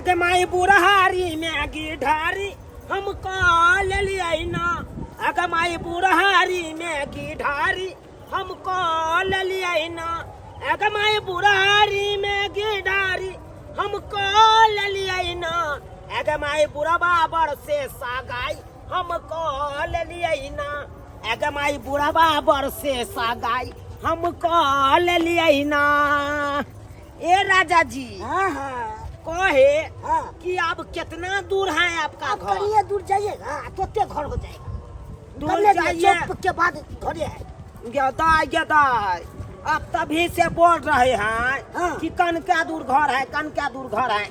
अगे माई बुढ़ारी में गिढ़ारी हम कह लेलियै ना। अगे माई बुढ़ारी में गिढ़ारी हम कह लेलियै ना। अगे माई बुढ़ारी में गिढ़ारी हम कह लेलियै ना। अगे माई बुढ़बा बर से सगाई हम कह लेलियै ना। अगे माई बुढ़बा बर से सगाई हम कह लेलियै ना। ए राजा जी, हाँ हाँ कहे हाँ कि अब कितना दूर है आपका अब घर? कनिए दूर जाइएगा तो ते घर हो जाएगा। दूर कनिए दूर, जाइए। चौक के बाद घरे है। गदाई गदाई, अब तभी से बोल रहे हैं हाँ। कि कन क्या दूर घर है, कन क्या दूर घर है।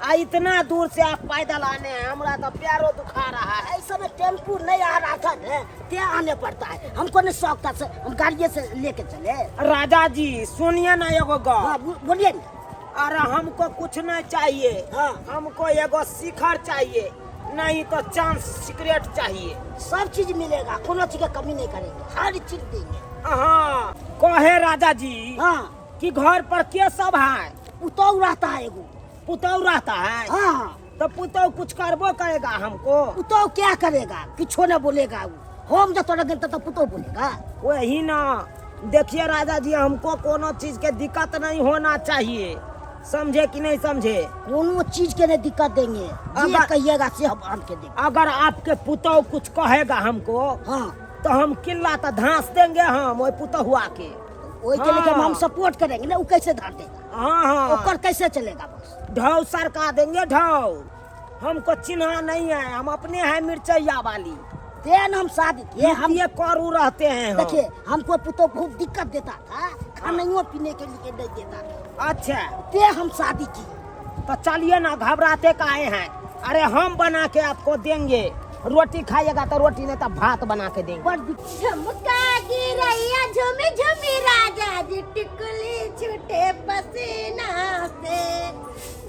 आ इतना दूर से आप पैदल आने हैं, हमरा तो पैरों दुखा रहा है। ऐसा में टेम्पू नहीं आ रहा था ना, ते आने पड़ता है। हमको नहीं शौक था, से हम गाड़िए से लेके चले। राजा जी सुनिए ना एगो गप। हाँ, बोलिए ना। अरे हमको कुछ नहीं चाहिए। हाँ। हमको एगो शिखर चाहिए, नहीं तो चांस सिगरेट चाहिए। सब चीज मिलेगा, कोनो चीज के कमी नहीं करेंगे, हर चीज देंगे। हाँ कहे राजा जी। हाँ। कि घर पर के सब है? पुतौ रहता है एगो। पुतौ रहता है? हाँ। तो पुतौ कुछ करबो करेगा हमको? पुतौ क्या करेगा, किछो न बोलेगा वो। हम जब तोरा गेल तब पुतौ बोलेगा। वही ना, देखिए राजा जी हमको कोनो चीज के दिक्कत नहीं होना चाहिए, समझे कि नहीं समझे? कोनो चीज के नहीं दिक्कत देंगे, जे कहिएगा से हम आन के देंगे। अगर आपके पुतौ कुछ कहेगा हमको, हाँ। तो हम किल्ला तो धांस देंगे हम वही पुतहुआ के। वही के लेके हाँ। हम सपोर्ट करेंगे ना, वो कैसे धार देगा? हाँ, हाँ। ओकर कैसे चलेगा? बस ढौ सरका देंगे ढौ। हमको चिन्हा नहीं है, हम अपने हैं मिर्चैया वाली। तेन हम शादी किए, हम ये करू रहते हैं हम। देखिए हमको पुतोह बहुत दिक्कत देता था, खाने पीने के लिए नहीं देता था। अच्छा। ते हम शादी की। तो चलिए ना, घबराते काहे हैं? अरे हम बना के आपको देंगे, रोटी खाइएगा तो रोटी नहीं तो भात बना के देंगे। बड़ दिक्कत। झुमका गिरैया झुमी झुमी राजा जी टिकुली छूटे पसीना से।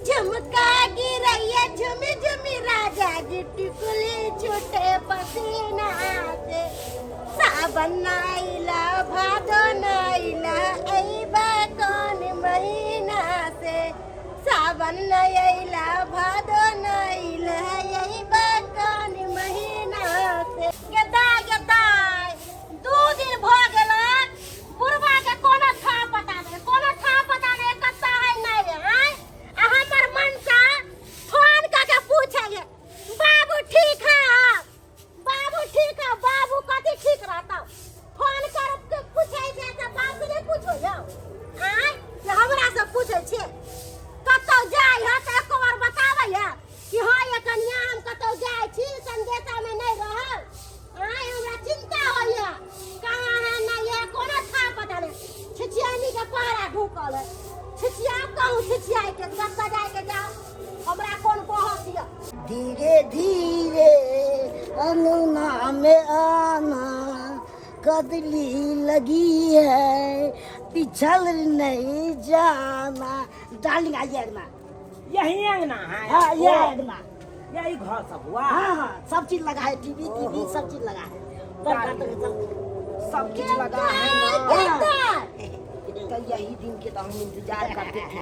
झुमका गिरैया झुमी झुमी राजा जी टिकुली छूटे पसीना से। सावन नाइला भादो नाइला अइबा कौन महीना से। सावन नाइला भादो नाइला अइबा कौन महीना से। गेदा गेदा 2 दिन भ गेल, बुढ़वा के कोनो था पता नहीं, कोनो था पता नहीं कत्ता है नहीं रे, हैं? आ हमर मनसा फोन क के पूछे गे, बाबू ठीक है? बाबू ठीक है? बाबू कथी ठीक रहता? फोन कर के पूछे छै त बाप से नहीं पूछो यौ, आँय? जे हमरा से पूछे छै कतौ जाइ है त एको बार बताबै है कि हाँ ये कनिया हम कतौ जाइ छी, संदेशा में नहीं रहल। आँय हमरा चिंता होइया कहाँ है नहीं है, कोनो था पता नहीं। छिछियानी के पहरा ढुकल है, छिछिया कहूँ छिछियाई के कतऽ जाय के जाओ, हमरा कोन बहस यऽ। धीरे धीरे अंगना में आना, कदली लगी है पिछल नहीं जाना। डार्लिंग आइए अंगना। यही अंगना है? हाँ, ये अंगना। यही घर सब हुआ? हाँ हाँ, सब चीज लगा है, टीवी टीवी सब चीज लगा है, पंखा तक सब सब चीज लगा है ना। हाँ। तो यही दिन के तो हम इंतजार करते थे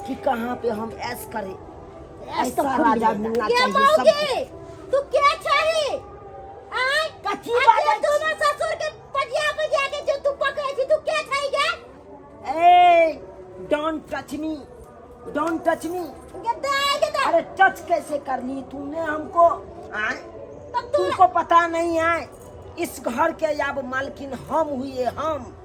कि कहाँ पे हम ऐश करें। ऐश तो ऐसा खूब राजा मिलेगा। मिलना के चाहिए मौगी, सबको। तू क्या चाही? आय? कथी आ बाजै जे दोनों ससुर के पजिया पजिया के जो तू पकड़े छी, तू क्या चाही गे? ए, don't touch me, don't touch me. गद्दा, गद्दा। अरे टच कैसे कर ली तूने हमको? आय? तब तू तुमको पता नहीं है इस घर के अब मालकिन हम हुए, हम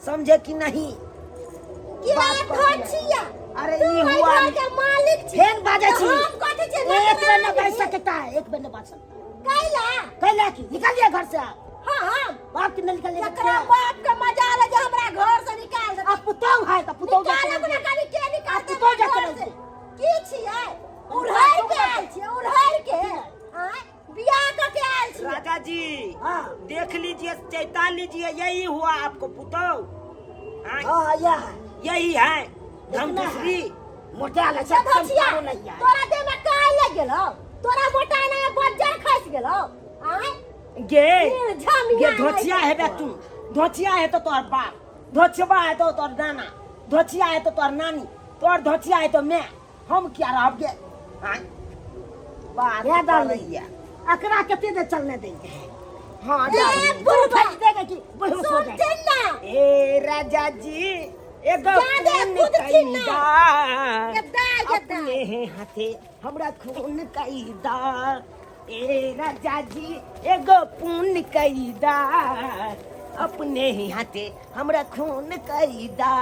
समझे कि नहीं? के बात कर दिया। धोछिया? अरे तू ई है हुआ घर नहीं। के मालिक छी। फेन बाजै छी। तो हम कथी छी? एक बेर न बाजि नौकरानी। सकता है, एक बेर न बाजि सकता है। कैला? कैला की? निकालिए घर से आप। हाँ, हाँ। बाप की नहीं निकालिए। जकरा बाप के मजा ले जे हमरा घर से निकाल दे। आ पुतौ है त पुतौ निकाल जाके अपना खाली के निकाल आ दे पुतौ जाके घर रह से। दे। की छियै? उड़हर के आयल छियै, उड़हर के। आँय? बियाह क के आयल छियै। राजा जी, हाँ। देख लीजिए, चैता लीजिए, यही हुआ आपको पुतौ। हाँ? हाँ, यह है। यही है धम इतना है। दूसरी। मोटा लगा, से धोछिया, कम नहीं है। तोरा देह में काय लग गेलौ? तोरा मोटा नहीं बज्जर खसि गेलौ? आँय? गे, ये झमिया गे धोछिया नहीं है बे तू, धोछिया है तो तोहर बाप, धोछबा है तो तोहर नाना, धोछिया है तो तोहर नानी, तोहर धोछिया है तो मैं, हम क्या रहब गे? आँय? बात हे डार्लिंग। करैया। अकरा कते देर चलने देंगे? हाँ ए, डार्लिंग। बुढ़बा देगा कि बेहोश हो जाएगा। सुनथिन ना। ए राजा जी, एगो जादे खून कूदथिन ना। कैदा गद्दा गद्दा। अपने हाथे हमरा खून कैदा। ए राजा जी, एगो पुण्य कैदा, अपने ही हाथे हमरा खून कैदा।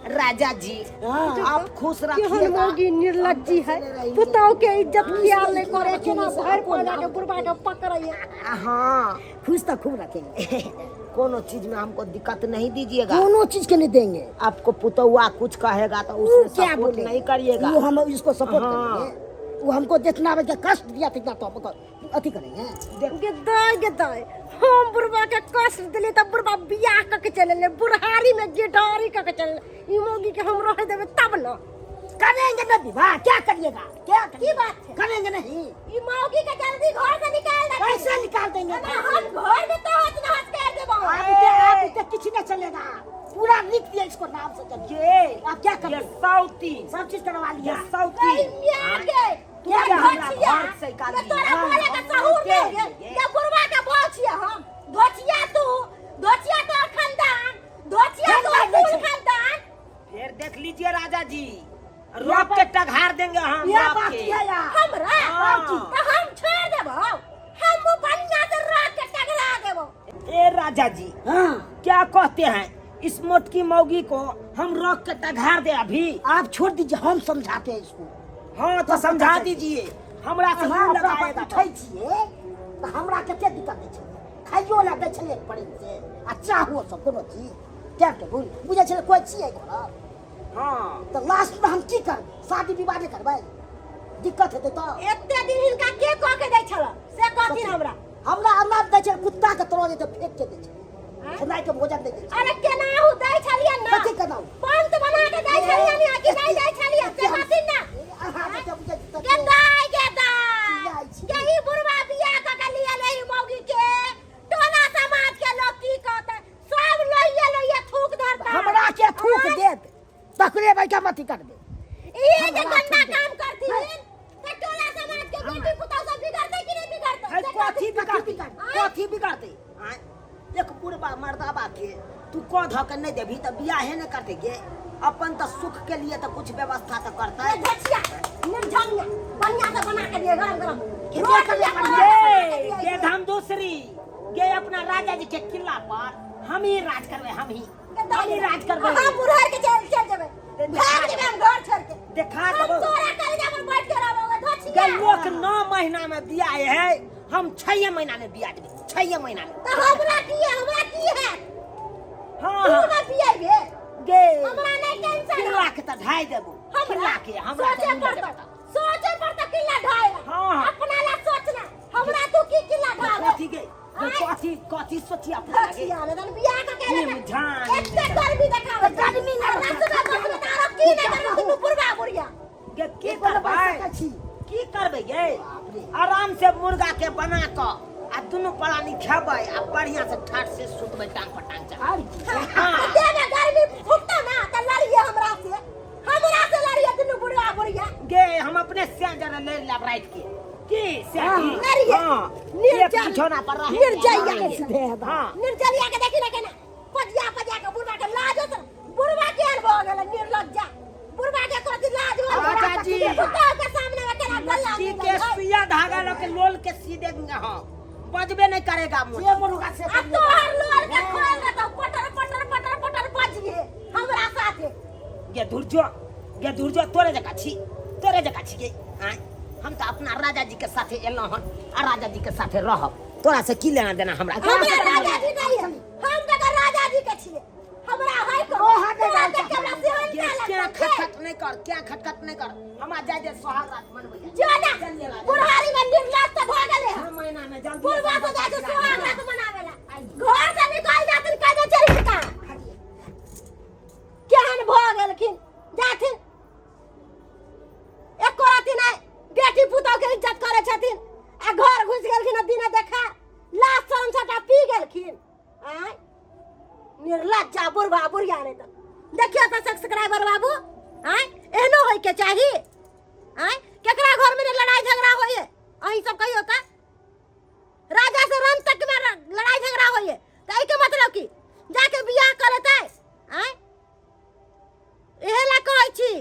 राजा जी, आप खुश केहन रखिएगा। मौगी निर्लज्जी है, पुतहु के इज्जत ख्याल नहीं करे, केना भरि पजा के बुढ़बा के पकड़ैया। हाँ, खुश तो खूब रखेंगे। कोनो चीज में हमको दिक्कत नहीं दीजिएगा। कोनो चीज के नहीं देंगे। आपको पुतौआ कुछ कहेगा तो वो उसमें क्या सपोर्ट बोलेगा? नहीं करिएगा। वो हम इसको सपोर्ट हाँ। करेंगे। वो हमको जितना बच्चा कष्ट दिया तितना तो हमको अथी करेंगे। गदाय गदाय, हम बुढ़बा के कष्ट दिली तऽ बुढ़बा बियाह कऽ के चलि एलै, बुढ़ारी में गिटारी कऽ के चलि एलै। ई मौगी के हम रहै देबै तब न। करेंगे ना विवाह, क्या करिएगा? क्या की बात है? करेंगे नहीं। ई मौगी के जल्दी घर से निकाल दे। कैसे निकाल देंगे? हम घर में तो हंस नहस कर देबो। आप इतने, आप इतने किसी नहीं चलेगा। पूरा लिख दिया इसको नाम से चल। ये आप क्या ये करेंगे? सौती सब चीज करवा ये लिया। सौती मियां के तू क्या हमरा घर से निकाल दी? तोरा हाँ, बोले के सहूर के नहीं है। ये। ये बुढ़वा के बोझ छियै हम। धोचिया तू, धोचिया तोर खानदान, धोचिया तोर खानदान कुल नहीं छै। खानदान। फिर देख लीजिए राजा जी, रोक के टघार देंगे हम। यह रोक बात के। है यार। हमरा हाँ। तो हम छोड़ देबो, हम मुँह बढ़िया से राख के टगरा देबो। ए राजा जी, हाँ, क्या कहते हैं, इस मोटकी मौगी को हम रोक के टघार दे अभी? आप छोड़ दीजिए, हम समझाते हैं इसको। हाँ तो समझा दीजिए, हमरा से अहाँ मुंह ओकरा पर लगाएगा उठै छियै तऽ हमरा कते दिक्कत होइ छलै। खाइयो लए दै छलियै प्रेम से आ चाहो सब कोनो चीज टाइम टेबुल बुझै छलै कोइ छियै घरक। हाँ, तऽ लास्टमे हम की करबै? शादी विवाह नहि करबै? दिक्कत हेतै तऽ एते दिन हिनका के कह के दै छल से कहथिन हमरा। हमरा हमरा दै छलै कुत्ता के तरह जेतै फेंक के दै छलै, खेनाइ के भोजन नहि दै छलै। अरे केनाहु दै छलियै ना? कथी केनाहु? पंत बना के दै छलियै ने कि नहि दै छलियै से कहथिन ना। अहाँ के बुझै छी तऽ गेदाय गेदाय, चिल्लाइ छी। के ई बुढ़वा बियाह कऽ के लियल एहि मौगी के, टोला समाज के लोग की कहतै? सब लोहिये लोहिये थूक धरता। हमरा के थूक देत तकरे बैठा मत करबे। ई जे गंदा काम करथिन त टोला समाज के बेटी पुतहु सब बिगड़तै कि नहि बिगड़तै? है से कथी कहथिन। बिगड़तै? कथी बिगड़तै? आँय, एक बुढ़बा मर्दाबा के तू कह धऽ के नहि देबही तऽ बियाहे नहि करतै गे। अपन तऽ सुख के लिए तऽ कुछ व्यवस्था तऽ करतै। ए धचिया, निर्झरिया, बढ़िया से बना के दिए गरम गरम। कितना रोटी करले आ बढ़िया? परोठा बना के गे दिए। गे धम दूसरी गे, अपना राजा जी के किला पर हम ही राज करबै, हम ही, हम ही राज करबै। हम बुढ़ार के चल चल जेबै, भाग जेबै हम घर छोड़ के। देखा हम देबौ। तोरा कलेजा पर बैठ के रहबौ धचिया। गे लोक 9 महीना में बियाह है, हम 6 महीना में बियाह देबै, 6 महीना में। तऽ हमरा की है, हमरा की है? हाँ, तू हाँ। ना बियाह गे हमरा नहीं टेंशन। किला के तऽ ढाई देबो। हमरा किला के हमरा सोचे तऽ नहीं पड़तो, देबो। सोचे पड़तो किला ढाएला। हाँ। अपना ला सोचना, हमरा तू की किला ढाबे? कथी गे? कथी कथी सोची अपना लागे? धचिया ने तन बियाह कऽ के नीम झान। एते गर्मी देखाबै। गर्मी ना। हमरा सुबह बसमे तऽ आरो की नहि करबै दुनू बुढ़बा बुढ़िया। गे की एक गोटा करबै? बैस सकै छी। की करबै गे? बाप रे। आराम से मुर्गा के बना कऽ आ दुनू प्राणी खेबै आ बढ़िया से ठाठ से सुतबै, टांग पर टांग चढ़ा। आर की? हाँ। तऽ देहमे गर्मी फुटतौ ना तऽ लड़िए हमरा से, हमरा से लड़िए दुनू बुढ़बा बुढ़िया। गे हम अपने से जरा ले लेब रात के की से की? लड़िए। हाँ, निर्जल। एक बिछौना पर रहे। निर्जलिया। सीधे है बाप। हाँ। निर्जलिया के देखी ना केना पजिया पजिया के बुढ़बा के लाज होत, बुढ़बा के भऽ गेलै निर्लज्जा। बुढ़बा के कथी लाज हो? राजा जी। पुतहु के सामने में केना गल्ला लड़की मिलल के है। सुइया धागा लऽ के लोल के सी देंगे हम, बजबे नहीं करेगा मुँह। जे मुर्गा से आ तोहर लोल के खोल देतौ, पटर पटर पटर पटर बजिए हमरा साथे। गे धुरजो, गे धुरजो, तोरे जकाँ छी, तोरे जकाँ छी गे। आँय, हम तऽ अपना राजा जी के साथे एलहुँ हन आ राजा जी के साथे रहब। तोरा से की लेना देना हमरा? हमरा राजा जी नहीं है, हम तऽ राजा जी के छियै। हमरा है को ओ हाँ, तोरा राजा। देख के हमरा सेहनता गे क्या लगतै। खटखट नहीं कर, क्या खटखट नहीं कर, हमरा जाय दे सोहाग रात मनबै। जो ना बुढ़ारी में निर्लज तऽ भऽ गेलै हन। 6 महीना में जल्दी बुढ़वा से जाइ छै सोहाग रात मनावे ला, घर से निकल जाथिन कह दे चल का केहन भऽ गेलखिन जाथिन। एको राति नहि बेटी पुतहु के इज्जत करै छथिन आ घर घुसि गेलखिन आ दिने देखा लाज शरम सबटा पी गेलखिन। आँय निर्लज्जा बुढ़वा बुढ़िया। नहि तऽ देखियौ तऽ सब्सक्राइबर बाबू, आँय एहनो होइके चाही। आँय, केकरा घर में ने लड़ाई झगड़ा होइए? अहीं सब कहियो तऽ राजा से रन तक में लड़ाई झगड़ा होइए, तऽ एहिके मतलब की जाके बियाह कऽ लेतै? आँय, इहे ला कहै छी,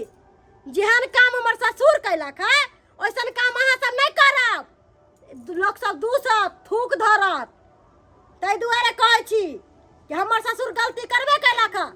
जेहन काम हमर ससुर कैलक है ओइसन काम अहाँ सब नहि करब। लोक सब दूसत, थूक धरत। ताहि दुआरे कहै छी कि हमर ससुर गलती करबे कैलक हँ।